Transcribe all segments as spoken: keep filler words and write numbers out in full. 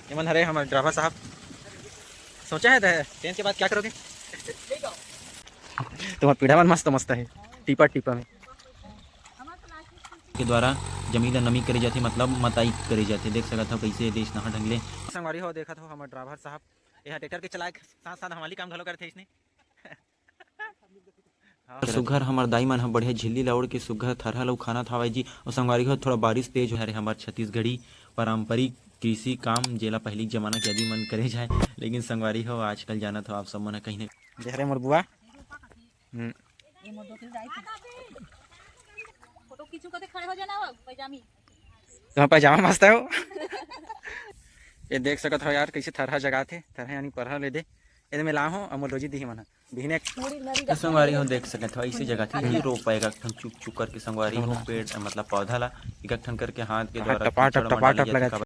ये मन हरे हमर ड्राइवर साहब। सोचा है टेंथ के बाद क्या करोगे? तुम्हार पीढ़ा मन मस्त मस्त है, टीपा टीपा में। के द्वारा जमीन ला नमी करे जाथे, मतलब मताई करे जाथे। देख सकत हो कैसे देश नहा ढंग ले। संगवारी हो, देखत हो हमर ड्राइवर साहब, यहाँ ट्रैक्टर के चलाए के साथ साथ हमाली काम घलो करथे इसने। हाँ। सुग्घर हमर दाई मन ह बढ़िया झिल्ली ला ओढ़ के सुग्घर थरहा ला उखानत हावय जी। अउ संगवारी हो, थोड़ा बारिश तेज हो हरे हमर छत्तीसगढ़ी पारंपरिक कृषि काम, जेला पहिली के जमाना के आदमी मन करे जाए, लेकिन संगवारी हो, आजकल जानत हो आप सब मन ह कहीं ना दे हरे मोर बुआ। हम्म। फोटो खींचू कते खड़े हो जाना हो, पैजामी। तुम्हार पैजामा मस्त है वो। ये देख सकत हो यार, कैसे थरहा जगाथे, थरहा यानी परहा ले दे। ये मैं लाहूं, अमोल रोजी दिही मन ह। बिहने मुड़ी नरी तो संगवारी हो, देख सकत हो, ऐसे जगाथे जी रोपा एक ठन चुक चुक करके संगवारी हो, पेड़ मतलब पौधा ला एक ठन करके हाथ के हाँ, द्वारा टपाटप, कीचड़ म टपाटप डाले जाथे। लगाथे।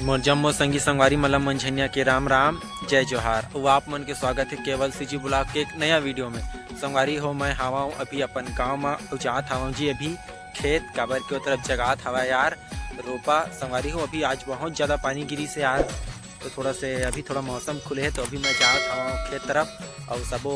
मोर जम्मो संगी संगवारी मन ला मंझनिया के राम राम, जय जोहार। अउ आप मन के स्वागत है केवल सीजी ब्लॉग के एक नया वीडियो में। संगवारी हो, मैं हावव अभी अपन गांव म, अउ जात हावव जी अभी खेत, काबर के ओ तरफ जगात हवय यार रोपा। संगवारी हो, अभी आज बहुत ज्यादा पानी गिरिस हे यार, तो थोड़ा से अभी थोड़ा मौसम खुले हे, तो अभी मैं जात हावव खेत तरफ, अउ सबो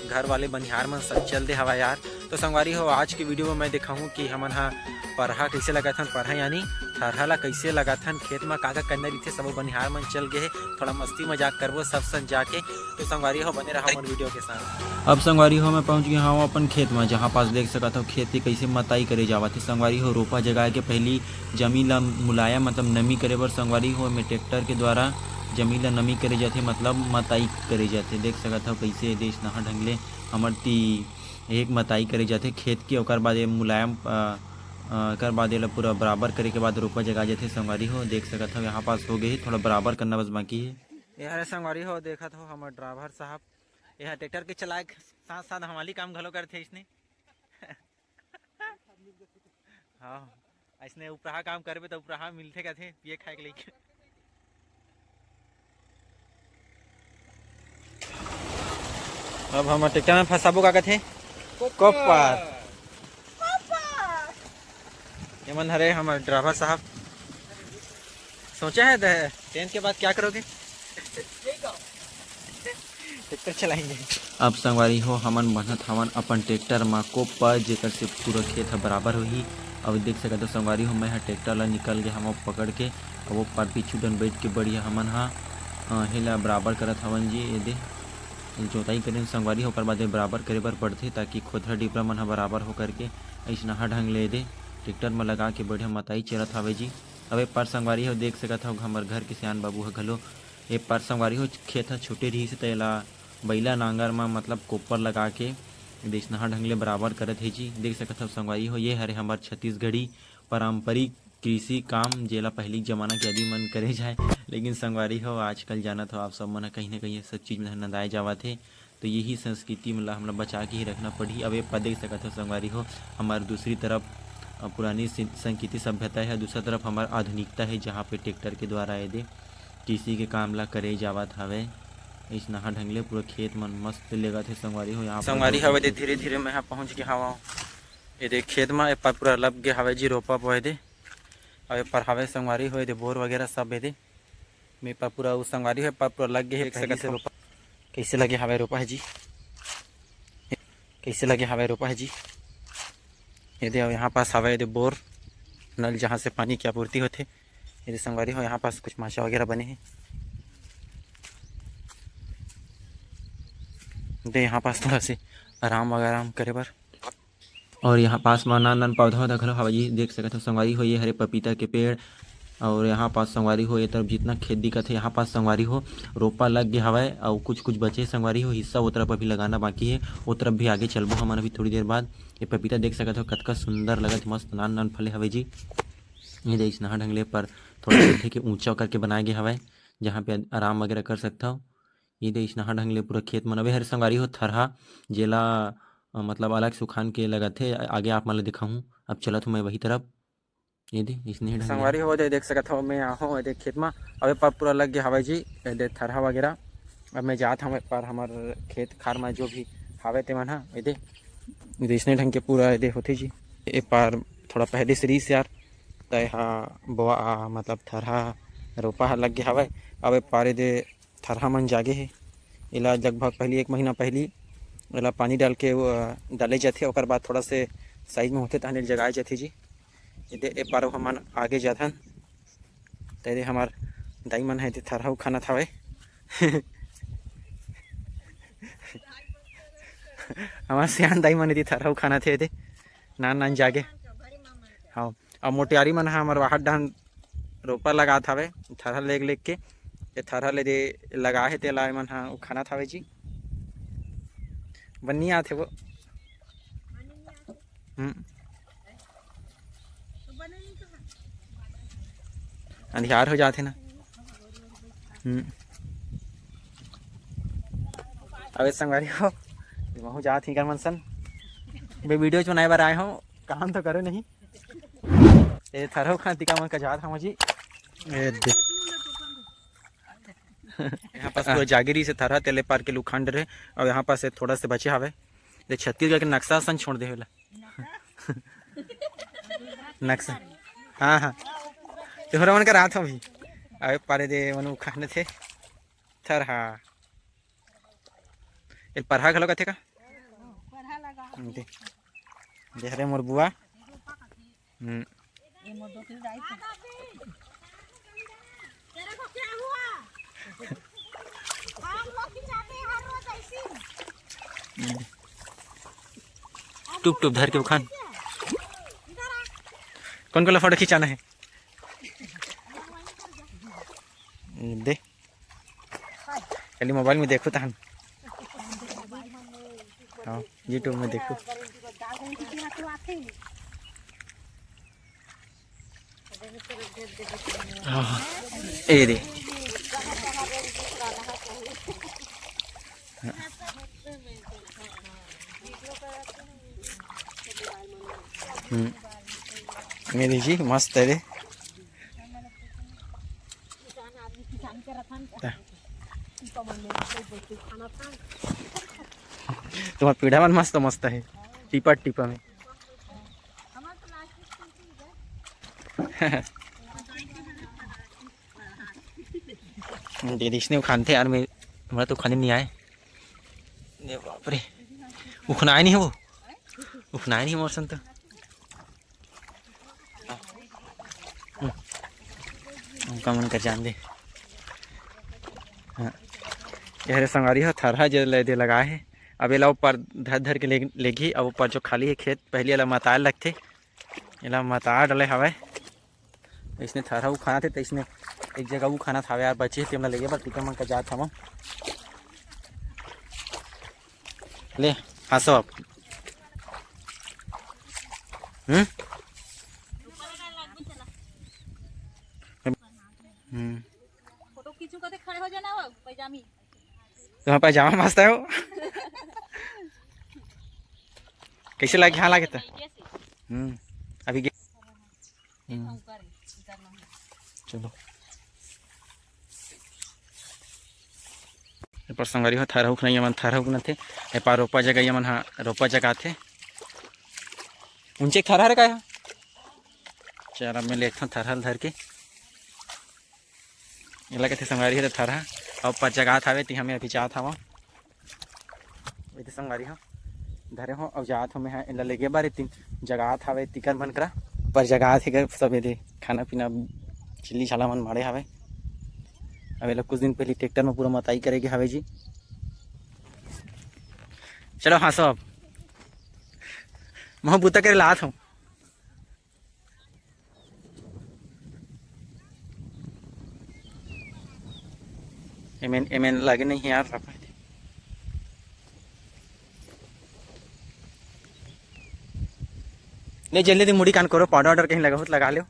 घर वाले बनिहार मन सब चल दे हवय यार। तो संगवारी हो, आज के वीडियो में मैं दिखाहूँ कि हमन ह परहा कइसे लगाथन, परहा यानी थरहा ला कइसे लगाथन, खेत म का का करना रहिथे, सबो बनिहार मन चल गे हे, थोड़ा मस्ती मजाक करबो सब संग जाके। तो संगवारी हो, बने रहा मोर वीडियो के साथ। अब संगवारी हो, मैं पहुंच गया हूँ अपन खेत में, जहाँ पास देख सकत हो खेत के कैसे मताई करे जावत हे। संगवारी हो, रोपा जगाए के पहली जमीन ला मुलायम मतलब नमी करे बर संगवारी हो, में ट्रैक्टर के द्वारा जमीन ला नमी करे जाथे, मतलब मताई करे जाथे। देख सकत हो कैसे देश नहा ढंग ले हमर ती एक मताई करे जाथे खेत के, ओकर बाद ये मुलायम, अ, अ, ओकर बाद एला पूरा बराबर करे के बाद रोपा जगा जाथे। संगवारी हो, देख सकत हो, यहाँ पास हो गए हे, थोड़ा बराबर करना बस बाकी हे। ये हरे संगवारी हो, देखत हो हमर ड्राइवर साहब, ये ट्रैक्टर के चलाए के साथ साथ हमाली काम घलो करथे इसने। हाँ, अइसने उपराहा काम करबे त उपराहा मिलथे कथे पिए खाए के लइके। अब हम ट्रैक्टर में फंसाबो का कथे? कोपर। कोपर। ये मन हरे हमर ड्राइवर साहब। सोचा है टेंथ के बाद क्या करोगे? ट्रैक्टर चलाएंगे। अब संगवारी हो, हमन बन्हत हवन अपन ट्रैक्टर म कोपर, जेकर से पूरा खेत ह बराबर होही। अब देख सकत हो संगवारी हो, मैं ह ट्रैक्टर ला निकल गे हवं पकड़ के। अब ओ पार पीछू डन बैठ के बढ़िया हमन ह, अ, हेला बराबर करत हवन जी। ये दे, जोताई करे संगवारी हो, ओकर बाद ये बराबर करे बर पड़थे, ताकि खोथरा डिपरा मन ह बराबर हो करके अइसनहा ढंग ले दे ट्रैक्टर म लगा के बढ़िया मताई चलत हवे जी। अब ए पार संगवारी हो, देख सकत हो, हमर घर के सियान बाबू ह घलो ए पार संगवारी हो, खेत ह छोटे रिहिस हे, त एला बइला नांगर म मतलब कोपर लगा के दे अइसनहा ढंग ले बराबर करत हे जी। देख सकत हो संगवारी हो, ये हरे हमर छत्तीसगढ़ी पारंपरिक कृषि काम, जेला पहिली के जमाना के आदमी मन करे जाए, लेकिन संगवारी हो, आजकल जानत हो आप सब मन ह कहीं ना कहीं ये सब चीज में नंदाए जावत हे। तो यही संस्कृति मन ला हमला बचा के ही रखना पड़ही। अब ए पार देख सकत हो संगवारी हो, हमर दूसरी तरफ, अ, पुरानी सि-, संस्कृति सभ्यता है, दूसरा तरफ हमर आधुनिकता है, जहाँ पे ट्रैक्टर के द्वारा ये दे कृषि के काम ला करे जावत हवे। अइसनहा ढंग ले पूरा खेत मन मस्त लेगत हे संगवारी हो। यहाँ पर संगवारी दो हवे दे, धीरे धीरे मैं यहाँ पहुँच गया हवं। ये दे खेत म ए पार पूरा लग गया हवे जी रोपा बोए दे। अब ए पार हवे संगवारी हो, ये दे बोर वगैरह सब ये दे। मैं ए पार पूरा उ संगवारी हो, ए पार पूरा लग गया है देख पहली सकत से हो। रोपा। कैसे लगे हवे रोपा है जी? कैसे लगे हवे रोपा है जी? ये दे, अब यहाँ पास हवे ये दे बोर नल, जहाँ से पानी की आपूर्ति होथे। ये दे संगवारी हो, यहाँ पास कुछ माचा वगैरह बने हे। दे यहाँ पास थोड़ा से आराम वगैरह करे बर। और यहाँ पास म नान नान पौधा वौधा घलो हवय जी, देख सकत हो संगवारी हो, ये हरे पपीता के पेड़। और यहाँ पास संगवारी हो, ये तरफ जितना खेत दिखत हे, यहाँ पास संगवारी हो, रोपा लग गे हवय, अउ कुछ कुछ बचे संगवारी हो, हिस्सा वो तरफ अभी लगाना बाकी हे, वो तरफ भी आगे चलबो हमन अभी थोड़ी देर बाद। ये पपीता देख सकत हो, कतका सुंदर लगत हे, मस्त नान नान फले हवय जी। ये दे अइसनहा ढंग ले पर थोड़ा देखे के ऊंचा करके बनाए गे हवय, जहाँ पे आराम वगैरह कर सकथव। ये दे अइसनहा ढंग ले पूरा खेत मन अवे हरे संगवारी हो, थरहा जेला, अ, मतलब अलग सुखान के लगत हे, आगे आप मन ल दिखाहूँ। अब चलत हूँ मैं वही तरफ। ये दे, इसने ही ढंग ले। संगवारी हो, दे देख सकत हो, मैं आहूँ, ये दे खेत म, अब ए पार पूरा लग गया हवय जी, ये दे थरहा वगैरह। अब मैं जात हूँ, ए पार हमर खेत खार म जो भी हावे ते मन ह, ये दे, ये दे इसने ढंग के पूरा ये दे होथे जी। ए पार थोड़ा पहले से रहीस यार, त एहा बोआ, मतलब थरहा रोपा ह लग गे हवय। अब ए पारे दे थरहा मन जागे हे। एला लगभग पहिली एक महीना पहिली एला पानी डाल के, अ, डाले जाथे, ओकर बाद थोड़ा से साइज में होथे तहन एला जगाए जाथे जी। एदे ए पारो हमन आगे जाथन, तेदे हमर दाई मन ह एदे थरहा उखानत हवय। हमर सियान दाई मन एदे थरहा उखानत हे एदे, नान नान जागे। हाँ, अब मोटियारी मन ह हमर बाहर डहन रोपा लगात हवे, थरहा लेग लेग के। ये थरहा ले दे लगा हे, तेला एमन ह उखानत हवे जी। बन्नी आत हे वो। हम्म। अंधियार हो जात हे ना। हम्म। अबे संगवारी हो, महू जात ही कर मन सन। मैं वीडियो बनाए बर आए हूँ, काम तो करो नहीं। ए थरहा उखानत हे, तिका मन कजात हवं जी। ए दे। यहाँ पास पूरा जागे रहिस हे थरहा, तेला ए पार के उखान डरे। अउ यहाँ पास थोड़ा से बचे हवे। दे छत्तीसगढ़ के नक्शा सन छोड़ दे हे ओला। नक्शा। हाँ, हाँ। तोहरा मन करा आत हवं अभी। अबे पारे दे मनु उखानथे थरहा। ए परहा घलो कथे का? दे। दे हरे मोर बुआ। हम्म। टुप टुप धर के उखान। कौन कौन फोटो खिंचाना है? दे। चलिए मोबाइल में देखो तहन। हाँ, YouTube में देखो। हाँ, ए दे। हम्म। मेरी जी मस्त है रे। तुम्हार पीढ़ा मन मस्त मस्त है, टीपा टीपा में। दीदी इसने उखानथे यार, मैं, हमरा तो उखाने नहीं आए। दे बाप रे, उखनाए नहीं है वो, उखनाए नहीं मोर सन तो। हम्म। उनका मन कर जान दे। हाँ। ये हरे संगवारी हो, थरहा जे ले दे लगाए हे। अब एला ऊपर धर धर के ले, लेगी। अब ऊपर जो खाली है खेत, पहले एला मताए लगथे। एला मता डले हवय। इसने थरहा उखानथे, त इसने एक जगह उखानत हवय यार, बचे हे, तेमला लेगे बर टीका मन का जात हवं। ले, हंसो आप। हम्म? हम्म। फोटो खींचू कहते खड़े हो जाना हो, पैजामी। तुम्हारा पैजामा मस्त है वो। कैसे लगे? हाँ, लगे तो। हम्म, अभी गे-, हम्म। चलो। ए पार संगवारी हो, थरहा उखना, ये मन थरहा उखना थे। ए पार रोपा जगह, ये मन हा रोपा जगह थे। ऊंचे थरहा रे का है? चल, अब मैं लेथों थरहा ल धर के। एला कथे संगवारी हो, थरहा। अब पार जगह थावे, ती हमें अभी जात हवा। एदे संगवारी हो, धरे हो, अब जात हो मैं हा, एला लेगे बर एती जगात हावे, तिकर मन करा, पर जगात हे, सब एदे खाना पीना, चिल्ली छाला मन माड़े हावे। अब एला कुछ दिन पहले ट्रैक्टर में पूरा मताई करे के हावे जी। चलो हाँ सब, मैं बूता करे लात हूँ। एमेन, एमेन लगे नहीं है यार, रखा है। ले जल्दी, जल्दी मुड़ी कान करो, पाउडर वाउडर कहीं लगा हो तो लगा लो।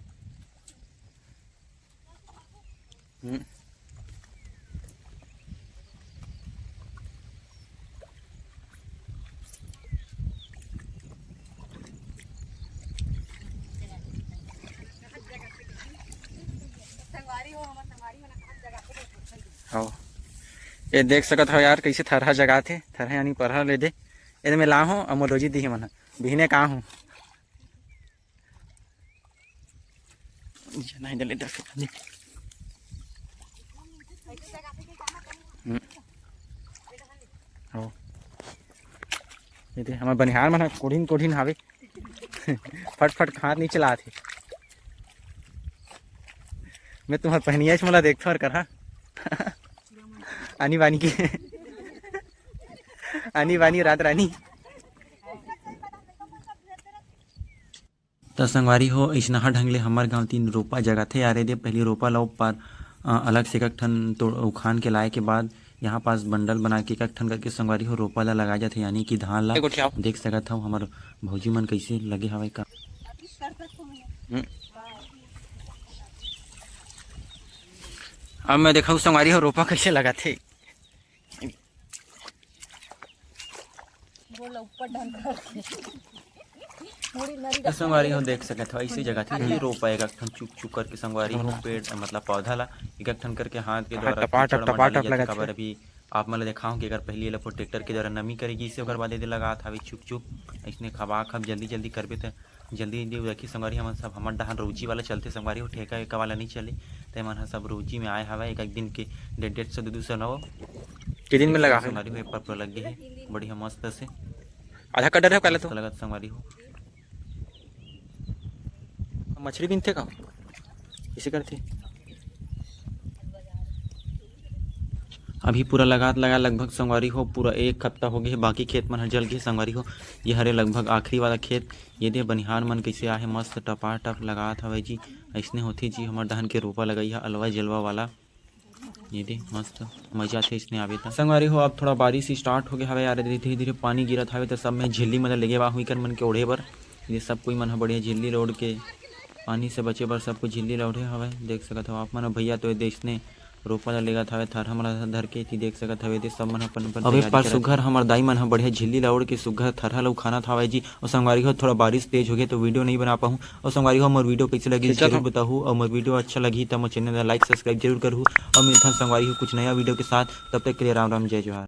हम्म। हाँ, ये देख सकत हो यार, कैसे थरहा जगात हे, थरहा यानी परहा ले दे। एदे में ला हो, अमोलोजी दी मन बिहने का हूँ। जना ही डले दस। हम्म। हो। ये दे, हमर बनिहार मन ह कोढ़िन कोढ़िन हावे। फट फट हाथ नहीं चलात हे। मैं तुम्हर पहनिया च मोला देखथो अउ करहा। आनी बानी के। आनी बानी रात रानी। त संगवारी हो, अइसनहा ढंग ले हमर गांव तीन रोपा जगाथे। यार, ये दे पहली रोपा ला ऊपर, अ, अलग से एक ठन तोड़ उखान के लाए के बाद यहाँ पास बंडल बना के एक ठन करके संगवारी हो रोपा ला लगाए जाथे, यानी कि धान ला। ए गोठियाओ। देख सकत हव हमर भौजी मन कइसे लगे हवय का। हम्म। अब मैं देखहूँ संगवारी हो रोपा कइसे लगाथे। बोला ऊपर ढंग कर। मुड़ी नरी तो संगवारी हो देख सकत हो, ऐसी जगह थी कि रोपा एक, एक ठन चुक चुक करके संगवारी हो पेड़, मतलब पौधा ला एक, एक ठन करके हाथ के द्वारा टपा टप, कीचड़ म टपा डाली टप जाथे। लगत काबर हे। अभी आप मन ला देखाहूँ कि अगर पहली ये ला ट्रैक्टर के द्वारा नमी करे गिस हे, ओकर बाद ये दे लगात हवे चुक चुक। अइसने खबा खब जल्दी जल्दी करबे त जल्दी जल्दी देखी संगवारी हमन सब, हमर डहन रोजी वाला चलथे संगवारी हो, ठेका वेका वाला नहीं चले। ते मन ह सब रोजी में आए हवय, एक एक दिन के डेढ़ डेढ़ सौ दू दू सौ नौ। के दिन में लगा है? संगवारी हो, एक पर पूरा लग गए हे, बढ़िया मस्त से। आधा कटर है पहले तो। मस्त लगत संगवारी हो। मछली बिनथे का? इसे करथे। अभी पूरा लगात लगा लगभग संगवारी हो, पूरा एक हफ्ता हो गए हे, बाकी खेत मन ह जल गए संगवारी हो। ये हरे लगभग आखिरी वाला खेत। ये दे बनिहार मन कइसे आहे, मस्त टपाटप लगात हवय जी। अइसने होथे जी हमर डहन के रोपा लगई ह अलवा जलवा वाला। ये दे मस्त मजा आथे अइसने आवे त। संगवारी हो, अब थोड़ा बारिश start हो गया हवय यार, धीरे धीरे पानी गिरत हवे त सब में झिल्ली मन ल लेगे बा हुई कर मन के ओढ़े बर। ये सब कोई मन ह बढ़िया झिल्ली ल ओढ़ के पानी से बचे बर सब कोई झिल्ली ल ओढ़े हवय। देख सकत हव आप मन, भैया तो ये दे अइसने रोपा ला लेगत हवे, थरहा मन ला धर के। एती देख सकत हवे, एती सब मन ह अपन-अपन अउ एक तैयारी पार करत सुग्घर हे। हमर दाई मन ह बढ़िया झिल्ली ला ओढ़ के सुग्घर थरहा ला उखानत हवय जी। अउ संगवारी हो, थोड़ा बारिश तेज होगे तो video नइ बना पाहूं। अउ संगवारी हो, हमर video कइसे लगी जरूर बताहू। अउ हमर video अच्छा लगही त हमर channel ला like subscribe जरूर करहू। अउ मिलथन संगवारी हो कुछ नया video के साथ, तब तक के लिए राम राम, जय जोहार।